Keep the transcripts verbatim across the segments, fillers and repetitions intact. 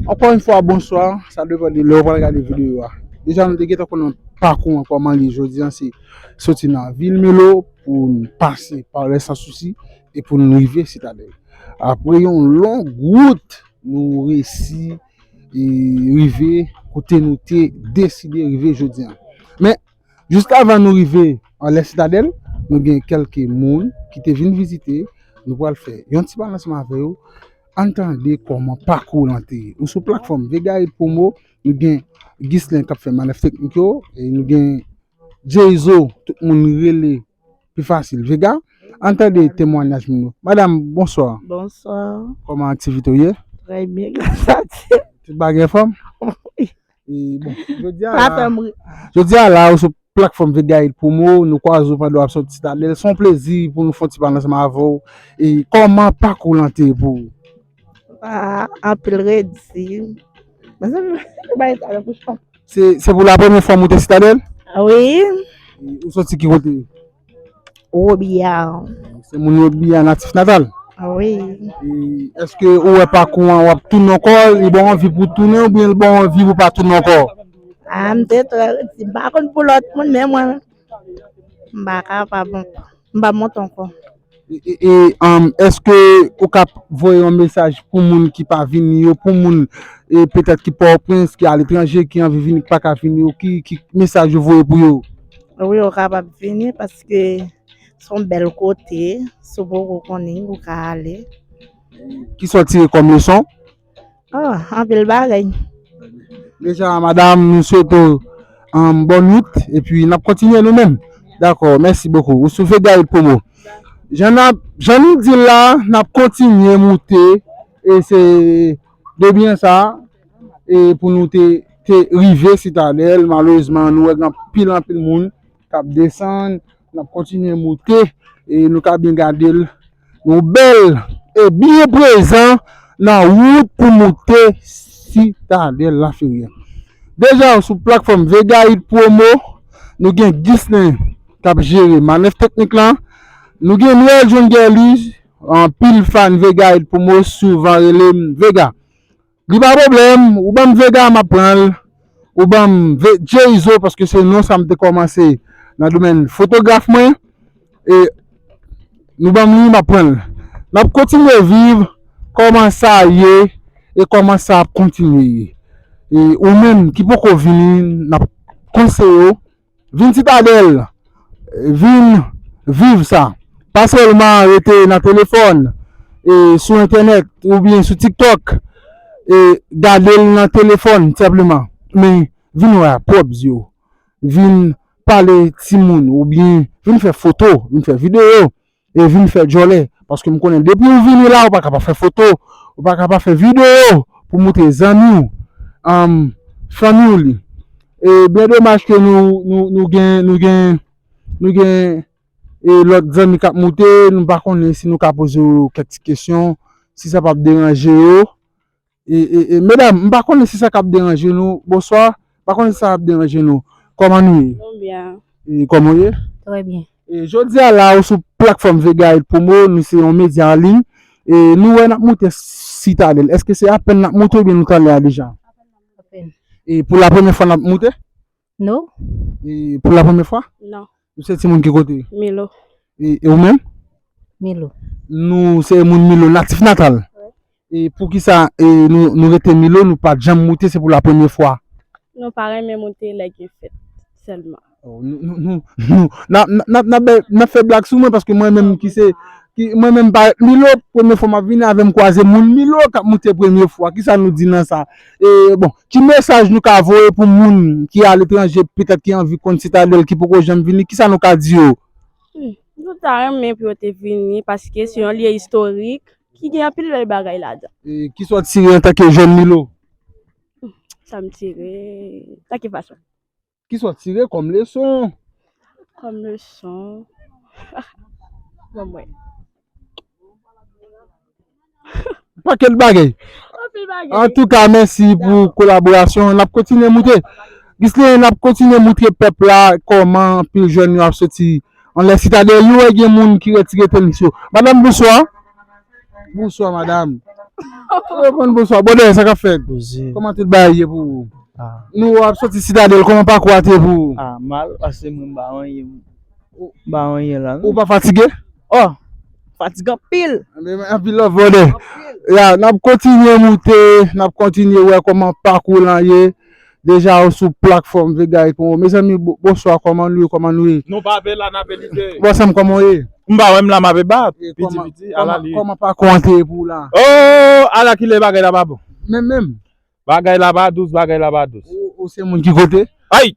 Ankò yon fwa, bonswa. Sa depann de lè w pral gade videyo a. Deja, nou te gentan konnen pakou an kòman li ye. Jodi a, se soti nan vil Milo pou n pase pa Lè San Sousi e pou n rive Sitadèl. Apre yon long wout, nou resi e rive kote nou te deside rive jodi a. Men, jiskavan nou rive anlè Sitadèl, nou gen kèlke moun ki te vin vizite. Nou pral fè yon ti pale ansanm avè yo. Ann tande kòman pakou lan te ye. Nou sou platfòm Vega Hit Promo, nou gen Ghislain k ap fè manèv teknik yo, e nou gen Jayzo, tout moun rele pi fasil Vega. Ann tande temwayaj moun yo. Madam, bonswa. Bonswa. Kòman aktivite w ye? Trè byen, gras a Dye. Tout bagay anfòm? Wi. E bon, jodi a la, jodi a la, ou sou platfòm Vega Hit Promo, nou kwaze w pandan w ap soti Sitadèl. Se yon plezi pou nou fè yon ti pale ansanm avè w. E kòman pakou lan te ye pou ou? Ah, anpil redi. Mwen se bay sa nan bouch mwen. Se, se pou la premye fwa w moute Sitadèl? Wi. E ou soti ki kote? Wobiya. Se moun Wobiya natif natal? Wi. E èske ou wè pakou an w ap tounen ankò, li ba w anvi pou w tounen oubyen li ba w anvi pou w pa tounen ankò? Ah, m te trè redi. M pa konn pou lòt moun, men mwen, m pa kapab ankò. M pa monte ankò. E, e, e, um, èske ou ka voye yon mesaj pou moun ki pa vini yo, pou moun, e, petèt ki Pòtoprens, ki aletranje, ki anvi vini, ki pa ka vini yo, ki, ki mesaj ou voye pou yo? Wi, yo kapab vini paske se yon bèl kote, si w poko konnen, ou ka ale. Kisa w tire kòm leson? Oh, anpil bagay. Deja, madam, nou swete w, um, bòn wout, epi n ap kontinye nou menm. Dakò, mèsi bokou. Ou sou Vega Hit Promo. Jan n ap, jan nou di l la, n ap kontinye moute, e se de byen sa, e pou nou te, te rive Sitadèl, malerezman, nou wè gen anpil, anpil moun k ap desann, n ap kontinye moute, e nou ka byen gade l. Nou bèl e byen prezan nan wout pou moute Sitadèl Laferyè. Deja, sou platfòm Vega Hit Promo, nou gen Ghislain k ap jere manèv teknik lan. Nou gen Noël John Guerly, anpil fan Vega Hit Promo souvan rele m Vega. Li pa pwoblèm, ou ban m Vega, m ap pran l. Ou ban m Ve-, Jayzo, paske se non sa m te kòmanse nan domèn fotograf mwen. E nou ban m li, m ap pran l. N ap kontinye viv kòman sa ye e kòman sa ap kontinye ye. E ou menm ki poko vini, n ap konseye w, vin Sitadèl, vin viv sa. Pa sèlman rete nan telefòn, e sou entènèt oubyen sou TikTok, e gade l nan telefòn senpleman. Men vin wè a pwòp zye w. Vin pale timoun oubyen vin fè foto, vin fè videyo. E vin fè djòlè. Paske m konnen depi w vini la, ou pa ka pa fè foto, ou pa ka pa fè videyo pou montre zanmi w, um, fanmi w li. E byen domaj ke nou, nou, nou gen, nou gen, nou gen, e lòt zanmi k ap moute, nou pa konnen si nou ka poze yo kèk ti kesyon, si sa p ap deranje yo. E, e, e, medam, m pa konnen si sa k ap deranje nou. Bonswa. M pa konnen si sa ap deranje nou. Kòman nou ye? Nou byen. E kòman w ye? Trè byen. E jodi a la, ou sou platfòm Vega Hit Promo, nou se yon medya an liy. E nou wè n ap moute Sitadèl. Èske se apèn n ap moute oubyen nou t anlè a deja? Apèn. E pou la premyè fwa n ap moute? Non. E pou la premyè fwa? Non. Ou se timoun ki kote? Milo. E, e ou menm? Milo. Nou se moun Milo, natif natal. Wi. E poukisa, e, nou, nou rete Milo, nou pa t janm moute, se pou la premyè fwa? Nou pa renmen moute lè gen fèt sèlman. Oh, nou, nou, nou, nou, n ap, n ap, n ap, n ap fè blag sou mwen, paske mwen menm ki se, ki, mwen menm parèt Milo, premye fwa m ap vini avè m kwaze moun Milo k ap moute premye fwa. Kisa nou di nan sa? E, bon, ki mesaj nou ka voye pou moun ki aletranje, petèt ki anvi konn Sitadèl, ki poko janm vini, kisa nou ka di yo? Hmm, nou ta renmen pou yo te vini, paske se yon lye istorik ki gen anpil bèl bagay ladan. E kisa w tire antanke jèn Milo? Hmm, sa m tire, nan ki fason? Kisa w tire kòm leson? Kòm leson. Bon, mwen. Pakèt bagay. Anpil bagay. Antouka, mèsi pou kolaborasyon. N ap kontinye moute. Ghislain, n ap kontinye moutre pèp la kòman anpil jèn yo ap soti anlè Sitadèl. Nou wè gen moun ki retire tenis yo. Madam, bonswa. Bonswa, madam. Ou reponn bonswa. Brother, sa k ap fèt? Poze. Kòman tout bagay ye pou ou? Ah. Nou ap soti Sitadèl, kòman pakou a te pou ou? Ah, mal, paske mwen m pa anyen. M pa anyen la, non. Ou pa fatige? Oh, fatige anpil. Anpil love, brother. Anpil. Ya, n ap kontinye moute, n ap kontinye wè kòman pakou lan ye. Deja ou sou platfòm Vega Hit Promo. Mezanmi, bo-, bonswa, kòman nou ye, kòman nou ye? Nou pa pe la, n ape lide. Bò sa m, kòman w ye? M pa wè m la, m ape bat. E, piti, kòman, piti, kòman, ala li. Kòman pakou an te ye pou ou la? Oh, ala kilè bagay la pa bon. Menm, menm. Bagay la pa dous, bagay la pa dous. Ou, ou se moun ki kote? Ay!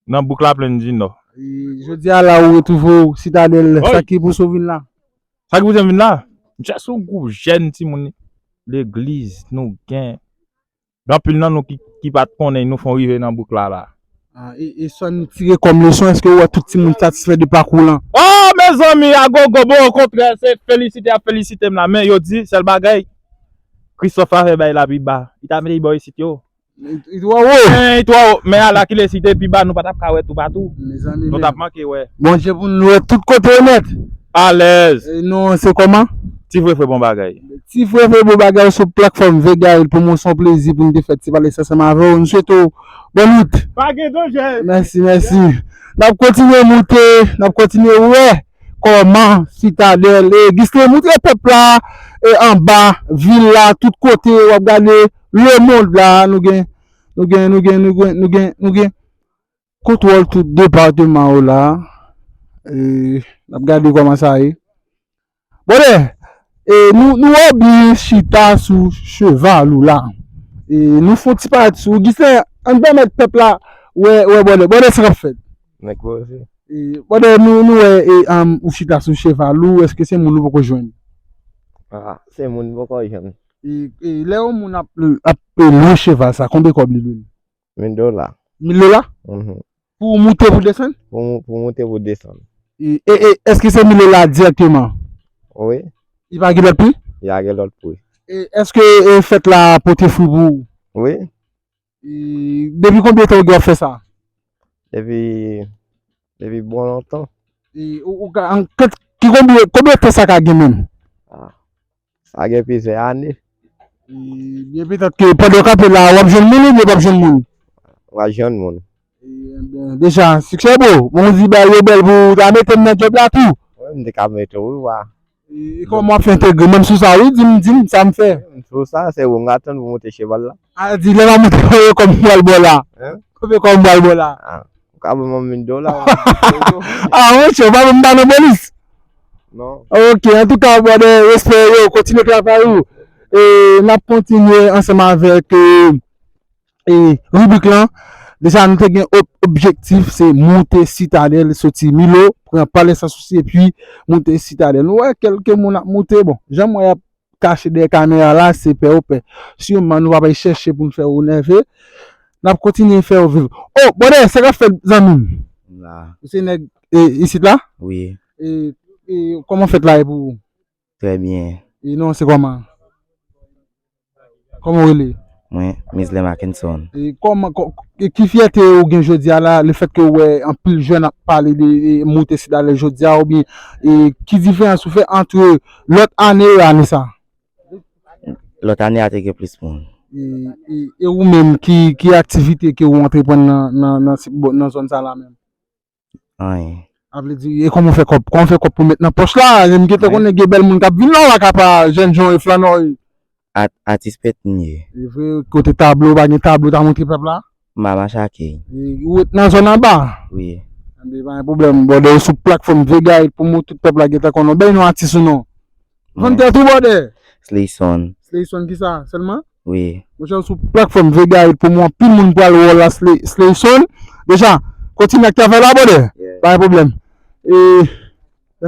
Nan bouk Laplenn di Nò. E, jodi a la ou retwouve w Sitadèl, sa ki pouse w vin la? Sa ki pouse m vin la? M chèche yon gwoup jèn timoun legliz nou gen. Gen anpil nan nou ki, ki pa t konnen nou fè w rive nan bouk la la. Ah, e, e sa nou tire kòm leson, èske ou wè tout timoun satisfè de pakou lan? Oh, mezanmi, agogo, bon, okontrè, se felisite y ap felisite m la, men yo di, sèl bagay, Christophe a fè bay la pi ba. Li ta mete bò isit yo. Li, li twò wo. Men, li twò wo. Men ala kilè si te pi ba, nou pa t ap ka wè toupatou. Mezanmi, nou t ap manke wè. Bondye pou nou wè tout kote nèt. Alèz. E non, se kòman? Ti Frefre bon bagay. Ti Frefre bon bagay sou platfòm Vega Hit Promo, se yon plezi pou nou te fè ti pale sa ansanm avè w. Nou swete w bòn wout. Pa gen danje. Mèsi, mèsi. N ap kontinye moute, n ap kontinye wè kòman Sitadèl, e, Gislin, moutre pèp la, e, anba vil la, tout kote, w ap gade lemond la, nou gen, nou gen, nou gen, nou gen, nou gen, nou gen kontwòl tout depatman yo la. E, n ap gade kòman sa ye. Brother, e, nou, nou wè w byen chita sou cheval ou la. E, nou fè yon ti pati sou Gislin, ann pèmèt pèp la wè, wè brother. Brother, sa k ap fèt? Nèg poze. E, brother, nou, nou wè, e, um, ou chita sou cheval ou, èske se moun ou poko jwenn? Ah, se moun m poko jwenn. E, e, lè yon moun ap, ap lwe cheval sa, konbyen kòb li lwe l? Mil dola. Mil dola? Mhm. Pou moute, pou desann? Pou mou-, pou moute, pou desann. E, e, e, èske se mil dola dirèkteman? Wi. Li pa gen lòt pri? Li pa gen lòt pri. E, èske, e, fèt la pote fwi pou ou? Wi. E, depi konbyen tan ou gen w ap fè sa? Depi, depi bon lontan. E, ou, ou ka, an, ki, ki konbyen, konbyen tan sa ka gen menm? Ah. Sa gen plizyè ane. E, byen petèt ke pandan w kanpe la, w ap jwenn moun oubyen w p ap jwenn moun? W ap jwenn moun. E, byen, deja, siksè bro. Bon, di bagay yo bèl pou w ta mete m nan djòb la tou. Wi, m te ka mete w, wi, wa. E, e kòman w ap fè entegre? Menm sou sa, wi, di m, di m, sa m fè. Sou sa, se ou m ka tann pou monte cheval la. A, di, lè m ap monte, konbyen kòb m pral ba w la? Hein? Konbyen kòb m pral ba w la? Ah. Ou ka ban m mil dola. Ah, monchè, ou pa menm pa nan polis? Non. Ok, antouka, brother, respè yo, kontinye travay ou. E n ap kontinye ansanm avèk, e, e, ribrik lan. Deja, nou te gen ob-, objektif, se monte Sitadèl, soti Milo, pran Palè Sansousi, epi monte Sitadèl. Nou wè kèlke moun ap monte, bon, jan m wè y ap kache dèyè kamera la, se pè ou pè. Siman, nou p ap al chèche pou n fè ou nève. N ap kontinye fè ou viv. Oh, brother, sa k ap fèt, zanmi m? M la. Ou se nèg, e, isit la? Wi. E, e, kòman fèt la ye pou ou? Trè byen. E non, se kòman? Kòman w rele? Mwen, Misley Mackenson. E kòman, kò-, e ki fyète ou gen jodi a la, lefètke ou wè anpil jèn ap pale de, e, monte Sitadèl jodi a, oubyen, e, ki diferans ou fè ant lòt ane e ane sa? Lòt ane a te gen plis moun. E, e, e ou menm, ki, ki aktivite ke ou antreprann nan, nan, nan, nan zòn sa la menm? Anyen. A vle di, e kòman w fè kòb? Kòman w fè kòb pou met nan pòch la? M gentan konnen gen bèl moun k ap vin la, w pa ka pa jèn jan e flannè. At-, atis pent m ye. E vre, kote tablo, pa gen tablo ta montre pèp la? M a mache ak li. E, ou ret nan zòn anba? Wi. Enben, pa gen pwoblèm. Bon, de sou platfòm Vega Hit Promo, tout pèp la gentan konnen w. Bay non atis ou non. Vann tèt ou, brother. Slayson. Slayson ki sa? Sèlman? Wi. Monchè, sou platfòm Vega Hit Promo, anpil moun pral wè w la, Slay-, Slayson. Deja, kontinye ak travay la, brother. Yeah. Pa gen pwoblèm. E,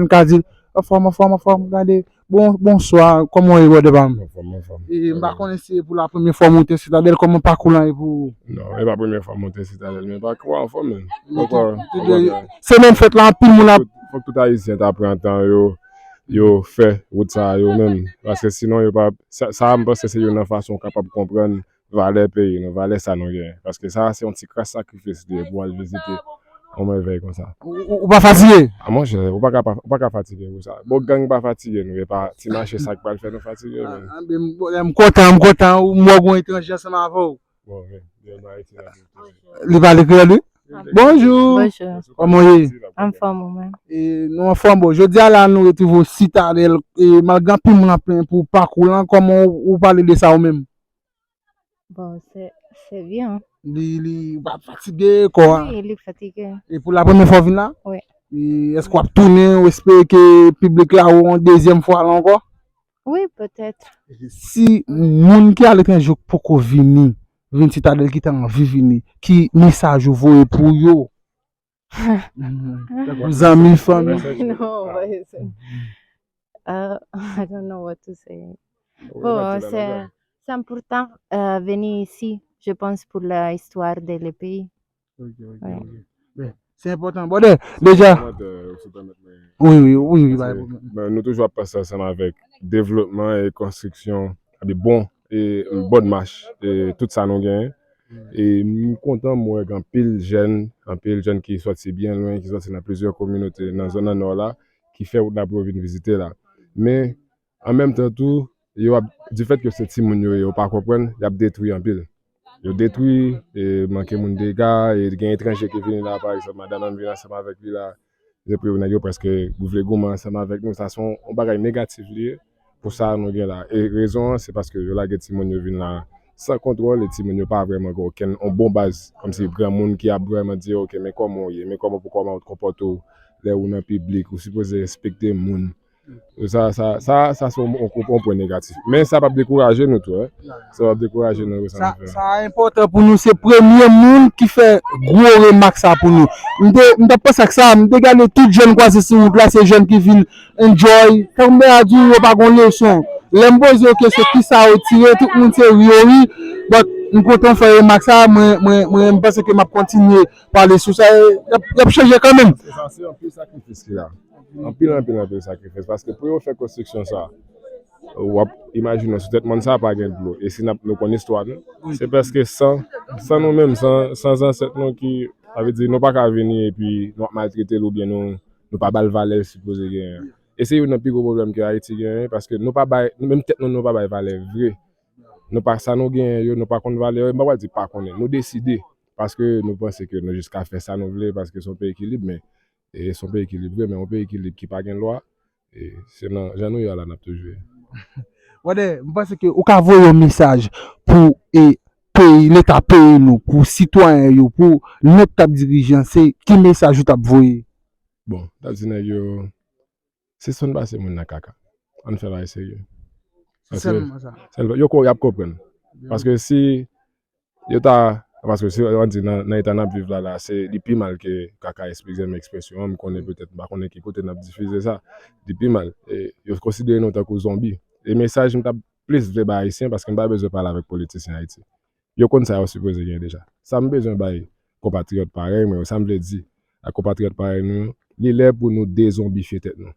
N ka di, anfòm, anfòm, anfòm, gade. Bon, bonswa, kòman w ye, brother pa m? Anfòm, anfòm. E, m pa konnen si se pou la premyè fwa w monte Sitadèl, kòman pakou lan ye pou ou? Non, e pa premyè fwa m monte Sitadèl, men pakou a anfòm, men. Fòk, fòk, se menm fèt la, anpil moun ap... Fòk tout, fòk tout Ayisyen ta pran tan yo, yo fè wout sa yo menm. Paske sinon, yo pa, sa, sa a, m panse se youn nan fason w kapab konprann valè peyi nou, valè sa nou genyen. Paske sa a, se yon ti kras sakrifis li ye pou w al vizite. yon mèvèy konsa. Ou, ou, ou pa fatige? A monchè, ou pa ka, pa- ou pa ka fatige pou sa. Bon, gang pa fatige nou, e pa ti mache sa k pral fè nou fatige. Ah, men ah, ben, m, m kontan, m kontan, m wè gon etranje ansanm avè w. Bon, men, byen, ba Ayiti la. Li pale kreyòl, wi? Bonjou. Bonjou. Kòman w ye? Anfòm, ou menm? E, nou anfòm, bon. Jodi a la, nou retwouve w Sitadèl, e, malgre anpil moun ap plenyen pou pakou lan, kòman w, ou pale de sa ou menm? Bon, se, se byen. Li, li, ou pa fatige, kò a? Wi, li fatige. E pou la premyè fwa w vin la? Wi. E èske w ap tounen, ou espere ke piblik la wè w yon dezyèm fwa la ankò? Wi, petèt. Si moun ki aletranje yo poko vini, vin Sitadèl ki ta anvi vini, ki mesaj ou voye pou yo? Tankou zanmi, fanmi? Non, pa ese. Uh, I don't know what to say. Bon, se, se enpòtan, euh, vini isi, je pense, pour l'histoire de le pays. Ok, ok, ok. Ben, se enpòtan. Bon, de, deja. Wi, wi, wi, wi, pa de pwoblèm. Ben, nou toujou ap panse ansanm avèk devlopman e konstriksyon, epi bon, e bòn mach, e tout sa nou genyen. E m kontan m wè gen anpil jèn, anpil jèn ki sòti byen lwen, ki sòti nan plizyè kominote nan zòn nan nò la, ki fè wout la pou yo vin vizite la. Men, an menm tan tou, yo ap, difèt ke se timoun yo ye, yo pa konprann, y ap detwi anpil. Yo detwi, e manke moun dega, e gen etranje ki vini la, pa egzanp, madanm an vin ansanm avèk li la, epi nèg yo prèske vle goumen ansanm avèk nou. Sa se yon, yon bagay negatif li ye pou sa nou gen la. E rezon an, se paske yo lage timoun yo vin la san kontwòl, e timoun yo pa vrèman gen okenn, yon bon baz, kòmsi granmoun ki ap vrèman di, "Ok, men kòman w ye, men kòman pou kòman w konpòte w lè ou nan piblik, ou sipoze respekte moun." Sa, sa, sa, sa se yon, yon, yon pwen negatif. Men sa p ap dekouraje nou tou, en. Sa p ap dekouraje nou, sa Sa, nou fè. Sa enpòtan pou nou, se premye moun ki fè gwo remak sa pou nou. M te, m t ap panse ak sa, m te gade tout jèn kwaze sou wout la, se jèn ki vin enjoy. Tankou m te ka di w, yo pa gon leson. Lè m poze yo kesyon, kisa yo tire, tout moun se ri yo ri. But, m kontan fè remak sa, mwen, mwen, mwen, m panse ke m ap kontinye pale sou sa, e y ap, y ap chanje kanmenm. Se sa, se anpil sakrifis ki la. Anpil, anpil, anpil sakrifis. Paske pou yo fè konstriksyon sa, w ap imajine w sou tèt mòn sa pa gen dlo. E si n ap, nou konn istwa nou, se prèske san, san nou menm, san, san zansèt nou ki, sa vle di, nou pa ka vini epi nou ap maltrete l oubyen nou, nou pa ba l valè l sipoze genyen. E se youn nan pi gwo pwoblèm ke Ayiti genyen, paske nou pa bay, nou menm tèt nou, nou pa bay valè vre. Nou pa, sa nou genyen yo, nou pa konn valè yo, e m pa pral di pa konnen. Nou deside, paske nou panse ke nou jis ka fè sa nou vle, paske se yon peyi ki lib, men, e se yon peyi ki lib vre, men yon peyi ki lib ki pa gen lwa, e se nan jan nou ye a la n ap toujou ye. Brother, m panse ke ou ka voye yon mesaj pou, e, peyi, leta peyi nou, pou sitwayen yo, pou nèg k ap dirije an, se ki mesaj ou t ap voye? Bon, m t ap di nèg yo, sispann pase moun nan kaka. Ann fè bagay serye. Se sèlman sa. Sèl, yo ko, y ap konprann. Paske si yo ta, paske si yo di nan, nan eta n ap viv la, la, se li pi mal ke kaka, eskize m ekspresyon an, m konnen petèt, m pa konnen ki kote n ap difize sa, li pi mal. E yo konsidere nou tankou zonbi. E mesaj m t ap plis vle bay Ayisyen, paske m pa bezwen pale avèk politisyen Ayiti. Yo konn sa yo sipoze gen deja. Sa m bezwen bay konpatriyòt parèy mwen yo, sa m vle di ak konpatriyòt parèy nou yo, li lè pou nou dezonbifye tèt nou.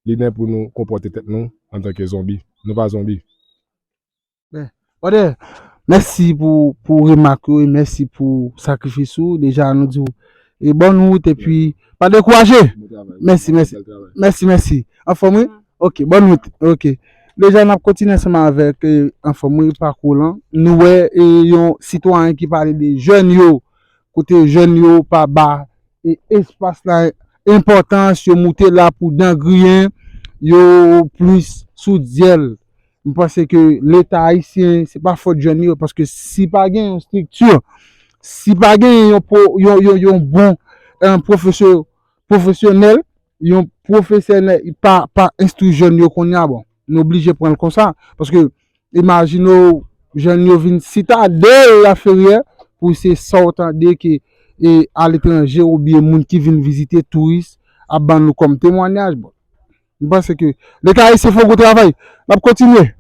Li lè pou nou konpòte tèt nou antanke zonbi. Nou pa zonbi. Ben, brother, mèsi pou, pou remak ou e mèsi pou sakrifis ou. Deja, nou di w, e bòn wout epi pa dekouraje. Bon travay. Mèsi, mèsi. Bèl travay. Mèsi, mèsi. Anfòm, wi? Ok, bòn wout. Ok. Deja, n ap kontinye ansanm avèk, e, Anfòm, wi, pakou lan. Nou wè, e, yon sitwayen ki pale de jèn yo, kote jèn yo pa ba, e, espas la enpòtans, yo moute la pou dan griyen, yo plis sou dyèl. M panse ke Leta ayisyen, se pa fòt jèn yo, paske si pa gen yon estrikti, si pa gen yon, pwo- yon, yon, yon bon, e, pwofesyon- pwofesyonèl, yon pwofesè pa, pa enstwi jèn yo kounye a, bon, nou oblije pran l konsa. Paske, imajine w, jèn yo vin Sitadèl Laferyè, pou se sa w tande ke, e, aletranje oubyen moun ki vin vizite, touris, ap ban nou kòm temwayaj, bon. M panse ke Leta ayisyen fè yon gwo travay. N ap kontinye.